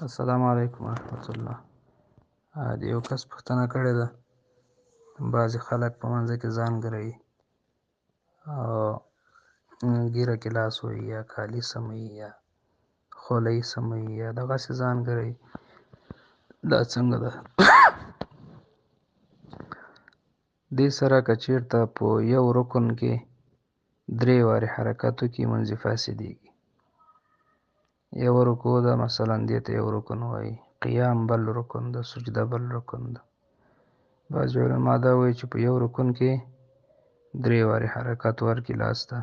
السلام علیکم ورحمت الله. د یو کس پوښتنه کړې ده، بعضې خلک په منځ کې ځان ګروي او ږیره کې لاس وهي یا کالي سموي یا خولۍ سموي یا دغسې ځان ګروي، دا څنګه ده؟ دې سره که چېرته په یو رکن کې درې وارې حرکت وکړي، لمونځ یې فاسدېږي. یوه رکوع ده مثلا، دې ته یو رکن وایي، قیام بل رکن ده، سجده بل رکن ده. بعضې علما دا وایي چې په یو رکن کې درې وارې حرکت ورکړي لاس ته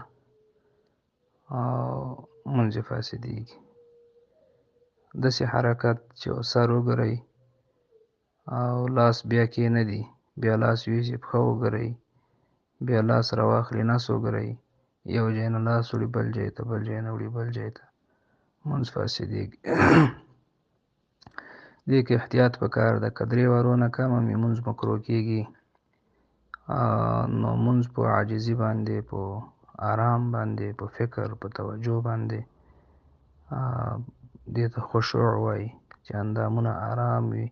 او لمونځ یې فاسدېږي. داسې حرکت چې سر وګروي او لاس بیا کې نه دي، بیا لاس ویسي پښه وګروي، بیا لاس راواخلي نس وګروي، یو ځای نه لاس وړي بل ځای ته، بل ځای نه وړي بل ځای ته، لمونځ فاسدېږي. دې کې احتیاط پکار ده، که درې وارو نه کم هم وي لمونځ مکروه کېږي. نو لمونځ په عاجزي باندې، په آرام باندې، په فکر، په توجه باندې، دې ته خشوع وایي چې اندامونه آرام وي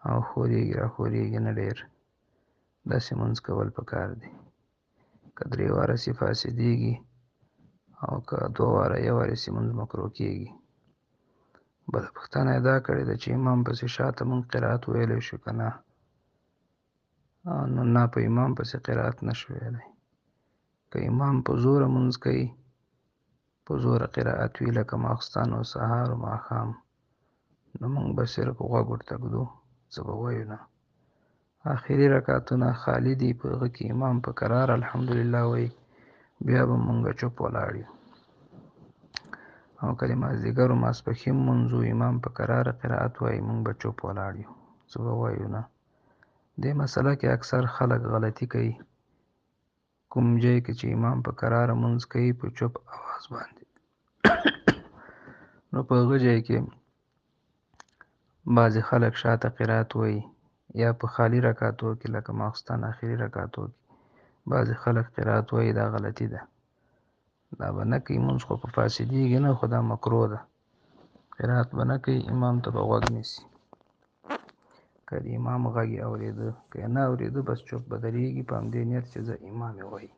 او ښورېږي راښورېږي نه ډېر، داسې لمونځ کول پکار دي. که درې واره سي فاسدېږي او که دوه واره یو وارې سي لمونځ مکروه کېږي. بله پوښتنه یې دا کړې ده چې امام پسې شاته مونږ قرائت ویلی شو که نه؟ نو نه، په امام پسې قرائت نه شو ویلی. که امام په زوره لمونځ کوي، په زوره قرائت وي لکه ماخستن او سهار او ماښام، نو مونږ به صرف غوږ ورته ږدو، څه به وایو نه. آخري رکعتونه خالي دي، په هغه کې امام په کرار الحمدلله وایي، بیا به مونږ چوپ ولاړ یو. او که د مازدیګر او ماسپښین لمونځ و، امام په کراره قرائت وایي، مونږ به چوپ ولاړ یو، څه به وایو نه. دې مسله کې اکثر خلک غلطي کوي، کوم ځای کې چې امام په کراره لمونځ کوي په چوپ اواز باندې، نو په هغه ځای کې بعضې خلک شاته قرائت وایي، یا په خالي رکعتو کې لکه ماخستن آخري رکعتو کې بعضې خلک قرائت وایي، دا غلطي ده، دا به نه کوي، لمونځ خو په فاسدېږي نه، خو دا مکروه ده، قرائت به نه کوي، امام ته به غوږ نیسي. که د امام غږ یې اورېده، که یې نه اورېده بس چوپ به درېږي په همدې نیت چې زه امام یې وایي.